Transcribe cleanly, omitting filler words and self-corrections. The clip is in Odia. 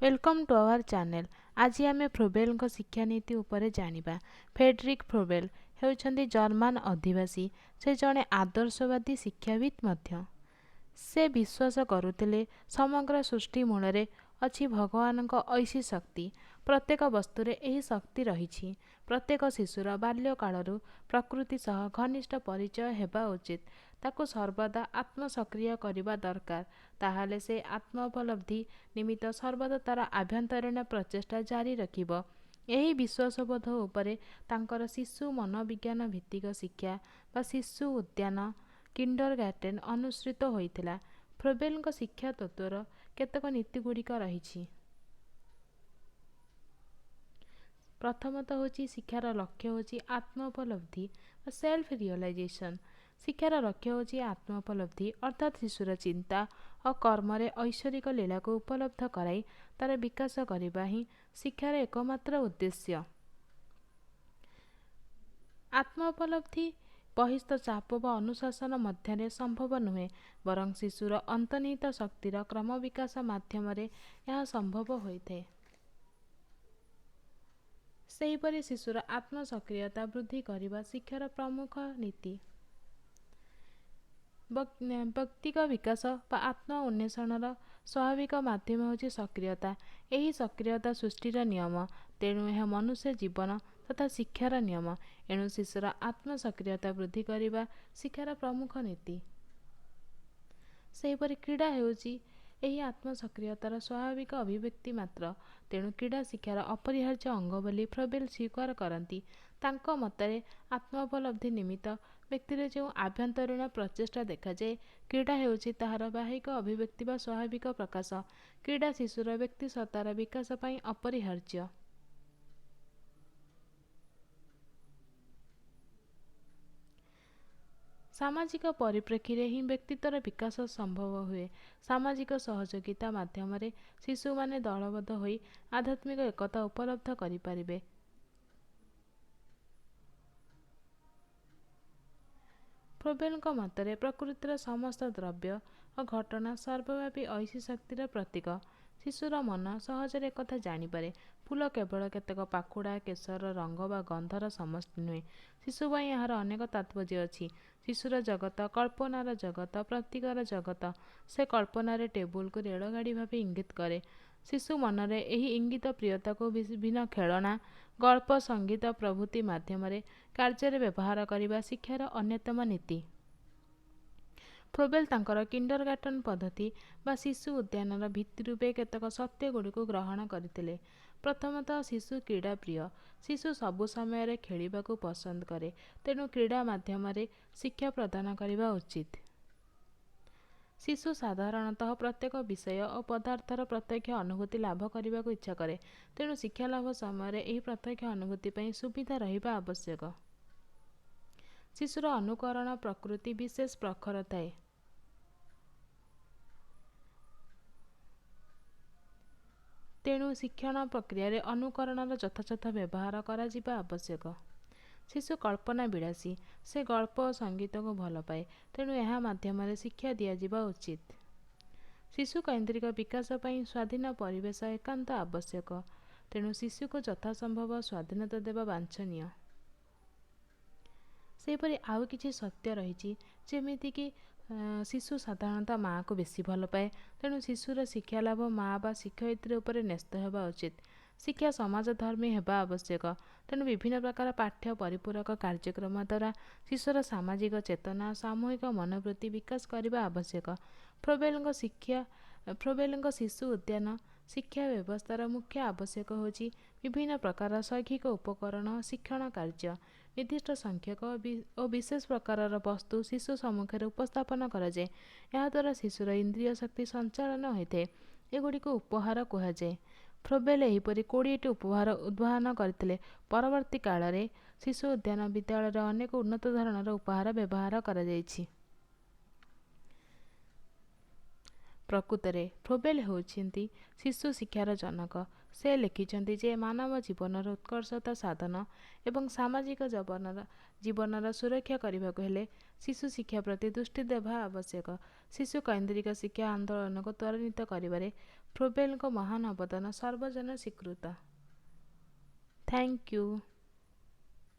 Welcome to our channel. ଆଜି ଆମେ ଫ୍ରୋବେଲଙ୍କ ଶିକ୍ଷାନୀତି ଉପରେ ଜାଣିବା। ଫ୍ରେଡରିକ୍ ଫ୍ରୋବେଲ ହେଉଛନ୍ତି ଜର୍ମାନ ଅଧିବାସୀ। ସେ ଜଣେ ଆଦର୍ଶବାଦୀ ଶିକ୍ଷାବିତ୍ ମଧ୍ୟ। ସେ ବିଶ୍ୱାସ କରୁଥିଲେ, ସମଗ୍ର ସୃଷ୍ଟି ମୂଳରେ ଅଛି ଭଗବାନଙ୍କ ଐଶୀ ଶକ୍ତି। ପ୍ରତ୍ୟେକ ବସ୍ତୁରେ ଏହି ଶକ୍ତି ରହିଛି। ପ୍ରତ୍ୟେକ ଶିଶୁର ବାଲ୍ୟକାଳରୁ ପ୍ରକୃତି ସହ ଘନିଷ୍ଠ ପରିଚୟ ହେବା ଉଚିତ। ତାକୁ ସର୍ବଦା ଆତ୍ମସକ୍ରିୟ କରିବା ଦରକାର। ତାହେଲେ ସେ ଆତ୍ମୋପଲବ୍ଧି ନିମିତ୍ତ ସର୍ବଦା ତା'ର ଆଭ୍ୟନ୍ତରୀଣ ପ୍ରଚେଷ୍ଟା ଜାରି ରଖିବ। ଏହି ବିଶ୍ୱାସବୋଧ ଉପରେ ତାଙ୍କର ଶିଶୁ ମନୋବିଜ୍ଞାନ ଭିତ୍ତିକ ଶିକ୍ଷା ବା ଶିଶୁ ଉଦ୍ୟାନ, କିଣ୍ଡରଗାର୍ଟେନ୍ ଅନୁସୃତ ହୋଇଥିଲା। ଫ୍ରୋବେଲଙ୍କ ଶିକ୍ଷା ତତ୍ତ୍ୱର କେତେକ ନୀତିଗୁଡ଼ିକ ରହିଛି। ପ୍ରଥମତଃ ହେଉଛି, ଶିକ୍ଷାର ଲକ୍ଷ୍ୟ ହେଉଛି ଆତ୍ମୋପଲବ୍ଧି ବା ସେଲ୍ଫ ରିଅଲାଇଜେସନ୍। ଶିକ୍ଷାର ଲକ୍ଷ୍ୟ ହେଉଛି ଆତ୍ମୋପଲବ୍ଧି, ଅର୍ଥାତ୍ ଶିଶୁର ଚିନ୍ତା ଓ କର୍ମରେ ଐଶ୍ୱରିକ ଲୀଳାକୁ ଉପଲବ୍ଧ କରାଇ ତା'ର ବିକାଶ କରିବା ହିଁ ଶିକ୍ଷାର ଏକମାତ୍ର ଉଦ୍ଦେଶ୍ୟ। ଆତ୍ମୋପଲବ୍ଧି ବହିସ୍ଥ ଚାପ ବା ଅନୁଶାସନ ମଧ୍ୟରେ ସମ୍ଭବ ନୁହେଁ, ବରଂ ଶିଶୁର ଅନ୍ତର୍ନିହିତ ଶକ୍ତିର କ୍ରମବିକାଶ ମାଧ୍ୟମରେ ଏହା ସମ୍ଭବ ହୋଇଥାଏ। ସେହିପରି ଶିଶୁର ଆତ୍ମସକ୍ରିୟତା ବୃଦ୍ଧି କରିବା ଶିକ୍ଷାର ପ୍ରମୁଖ ନୀତି। ବ୍ୟକ୍ତିଗ ବିକାଶ ବା ଆତ୍ମ ଉନ୍ମେଷଣର ସ୍ୱାଭାବିକ ମାଧ୍ୟମ ହେଉଛି ସକ୍ରିୟତା। ଏହି ସକ୍ରିୟତା ସୃଷ୍ଟିର ନିୟମ, ତେଣୁ ଏହା ମନୁଷ୍ୟ ଜୀବନ ତଥା ଶିକ୍ଷାର ନିୟମ। ଏଣୁ ଶିଶୁର ଆତ୍ମସକ୍ରିୟତା ବୃଦ୍ଧି କରିବା ଶିକ୍ଷାର ପ୍ରମୁଖ ନୀତି। ସେହିପରି କ୍ରୀଡ଼ା ହେଉଛି ଏହି ଆତ୍ମସକ୍ରିୟତାର ସ୍ୱାଭାବିକ ଅଭିବ୍ୟକ୍ତି ମାତ୍ର। ତେଣୁ କ୍ରୀଡ଼ା ଶିକ୍ଷାର ଅପରିହାର୍ଯ୍ୟ ଅଙ୍ଗ ବୋଲି ଫ୍ରୋବେଲ ସ୍ୱୀକାର କରନ୍ତି। ତାଙ୍କ ମତରେ ଆତ୍ମୋପଲବ୍ଧି ନିମିତ୍ତ ବ୍ୟକ୍ତିର ଯେଉଁ ଆଭ୍ୟନ୍ତରୀଣ ପ୍ରଚେଷ୍ଟା ଦେଖାଯାଏ, କ୍ରୀଡ଼ା ହେଉଛି ତାହାର ବାହ୍ୟିକ ଅଭିବ୍ୟକ୍ତି ବା ସ୍ୱାଭାବିକ ପ୍ରକାଶ। କ୍ରୀଡ଼ା ଶିଶୁର ବ୍ୟକ୍ତି ସତ୍ତାର ବିକାଶ ପାଇଁ ଅପରିହାର୍ଯ୍ୟ। ସାମାଜିକ ପରିପ୍ରେକ୍ଷୀରେ ହିଁ ବ୍ୟକ୍ତିତ୍ୱର ବିକାଶ ସମ୍ଭବ ହୁଏ। ସାମାଜିକ ସହଯୋଗିତା ମାଧ୍ୟମରେ ଶିଶୁମାନେ ଦଳବଦ୍ଧ ହୋଇ ଆଧ୍ୟାତ୍ମିକ ଏକତା ଉପଲବ୍ଧ କରିପାରିବେ। ଫ୍ରୋବେଲଙ୍କ ମତରେ ପ୍ରକୃତିର ସମସ୍ତ ଦ୍ରବ୍ୟ ଓ ଘଟଣା ସର୍ବବ୍ୟାପୀ ଐଶୀ ଶକ୍ତିର ପ୍ରତୀକ। ଶିଶୁର ମନ ସହଜରେ ଏକଥା ଜାଣିପାରେ। ଫୁଲ କେବଳ କେତେକ ପାଖୁଡ଼ା, କେଶର, ରଙ୍ଗ ବା ଗନ୍ଧର ସମଷ୍ଟି ନୁହେଁ, ଶିଶୁ ପାଇଁ ଏହାର ଅନେକ ତାତ୍ପର୍ଯ୍ୟ ଅଛି। ଶିଶୁର ଜଗତ କଳ୍ପନାର ଜଗତ, ପ୍ରତୀକର ଜଗତ। ସେ କଳ୍ପନାରେ ଟେବୁଲକୁ ରେଳଗାଡ଼ି ଭାବେ ଇଙ୍ଗିତ କରେ। ଶିଶୁ ମନରେ ଏହି ଇଙ୍ଗିତ ପ୍ରିୟତାକୁ ବିଭିନ୍ନ ଖେଳଣା, ଗଳ୍ପ, ସଙ୍ଗୀତ ପ୍ରଭୃତି ମାଧ୍ୟମରେ କାର୍ଯ୍ୟରେ ବ୍ୟବହାର କରିବା ଶିକ୍ଷାର ଅନ୍ୟତମ ନୀତି। ଫ୍ରୋବେଲ ତାଙ୍କର କିଣ୍ଡରଗାର୍ଟନ ପଦ୍ଧତି ବା ଶିଶୁ ଉଦ୍ୟାନର ଭିତ୍ତି ରୂପେ କେତେକ ସତ୍ୟଗୁଡ଼ିକୁ ଗ୍ରହଣ କରିଥିଲେ। ପ୍ରଥମତଃ, ଶିଶୁ କ୍ରୀଡ଼ା ପ୍ରିୟ। ଶିଶୁ ସବୁ ସମୟରେ ଖେଳିବାକୁ ପସନ୍ଦ କରେ, ତେଣୁ କ୍ରୀଡ଼ା ମାଧ୍ୟମରେ ଶିକ୍ଷା ପ୍ରଦାନ କରିବା ଉଚିତ। ଶିଶୁ ସାଧାରଣତଃ ପ୍ରତ୍ୟେକ ବିଷୟ ଓ ପଦାର୍ଥର ପ୍ରତ୍ୟକ୍ଷ ଅନୁଭୂତି ଲାଭ କରିବାକୁ ଇଚ୍ଛା କରେ, ତେଣୁ ଶିକ୍ଷା ଲାଭ ସମୟରେ ଏହି ପ୍ରତ୍ୟକ୍ଷ ଅନୁଭୂତି ପାଇଁ ସୁବିଧା ରହିବା ଆବଶ୍ୟକ। ଶିଶୁର ଅନୁକରଣ ପ୍ରକୃତି ବିଶେଷ ପ୍ରଖର ଥାଏ। ତେଣୁ ଶିକ୍ଷଣ ପ୍ରକ୍ରିୟାରେ ଅନୁକରଣର ଯଥାଯଥ ବ୍ୟବହାର କରାଯିବା ଆବଶ୍ୟକ। ଶିଶୁ କଳ୍ପନା ବିଳାସୀ। ସେ ଗଳ୍ପ ଓ ସଙ୍ଗୀତକୁ ଭଲ ପାଏ, ତେଣୁ ଏହା ମାଧ୍ୟମରେ ଶିକ୍ଷା ଦିଆଯିବା ଉଚିତ। ଶିଶୁ କୈନ୍ଦ୍ରିକ ବିକାଶ ପାଇଁ ସ୍ୱାଧୀନ ପରିବେଶ ଏକାନ୍ତ ଆବଶ୍ୟକ, ତେଣୁ ଶିଶୁକୁ ଯଥାସମ୍ଭବ ସ୍ୱାଧୀନତା ଦେବା ବାଞ୍ଛନୀୟ। ସେହିପରି ଆଉ କିଛି ସତ୍ୟ ରହିଛି, ଯେମିତିକି ଶିଶୁ ସାଧାରଣତଃ ମାଆକୁ ବେଶୀ ଭଲ ପାଏ, ତେଣୁ ଶିଶୁର ଶିକ୍ଷା ଲାଭ ମା' ବା ଶିକ୍ଷୟିତ୍ରୀ ଉପରେ ନ୍ୟସ୍ତ ହେବା ଉଚିତ। ଶିକ୍ଷା ସମାଜଧର୍ମୀ ହେବା ଆବଶ୍ୟକ, ତେଣୁ ବିଭିନ୍ନ ପ୍ରକାର ପାଠ୍ୟ ପରିପୂରକ କାର୍ଯ୍ୟକ୍ରମ ଦ୍ୱାରା ଶିଶୁର ସାମାଜିକ ଚେତନା, ସାମୂହିକ ମନୋବୃତ୍ତି ବିକାଶ କରିବା ଆବଶ୍ୟକ। ଫ୍ରୋବେଲଙ୍କ ଶିଶୁ ଉଦ୍ୟାନ ଶିକ୍ଷା ବ୍ୟବସ୍ଥାର ମୁଖ୍ୟ ଆବଶ୍ୟକ ହେଉଛି ବିଭିନ୍ନ ପ୍ରକାର ଶୈକ୍ଷିକ ଉପକରଣ, ଶିକ୍ଷଣ କାର୍ଯ୍ୟ। ନିର୍ଦ୍ଦିଷ୍ଟ ସଂଖ୍ୟକ ଓ ବିଶେଷ ପ୍ରକାରର ବସ୍ତୁ ଶିଶୁ ସମ୍ମୁଖରେ ଉପସ୍ଥାପନ କରାଯାଏ। ଏହାଦ୍ୱାରା ଶିଶୁର ଇନ୍ଦ୍ରିୟ ଶକ୍ତି ସଞ୍ଚାଳନ ହୋଇଥାଏ। ଏଗୁଡ଼ିକୁ ଉପହାର କୁହାଯାଏ। ଫ୍ରୋବେଲ ଏହିପରି 20ଟି ଉପହାର ଉଦ୍ଭାବନ କରିଥିଲେ। ପରବର୍ତ୍ତୀ କାଳରେ ଶିଶୁ ଉଦ୍ୟାନ ବିଦ୍ୟାଳୟରେ ଅନେକ ଉନ୍ନତ ଧରଣର ଉପହାର ବ୍ୟବହାର କରାଯାଇଛି। ପ୍ରକୃତରେ ଫ୍ରୋବେଲ ହେଉଛନ୍ତି ଶିଶୁ ଶିକ୍ଷାର ଜନକ। ସେ ଲେଖିଛନ୍ତି ଯେ ମାନବ ଜୀବନର ଉତ୍କର୍ଷତା ସାଧନ ଏବଂ ସାମାଜିକ ଜୀବନର ସୁରକ୍ଷା କରିବାକୁ ହେଲେ ଶିଶୁ ଶିକ୍ଷା ପ୍ରତି ଦୃଷ୍ଟି ଦେବା ଆବଶ୍ୟକ। ଶିଶୁ କୈନ୍ଦ୍ରିକ ଶିକ୍ଷା ଆନ୍ଦୋଳନକୁ ତ୍ୱରାନ୍ୱିତ କରିବାରେ ଫ୍ରୋବେଲଙ୍କ ମହାନ ଅବଦାନ ସର୍ବଜନ ସ୍ୱୀକୃତ। Thank you.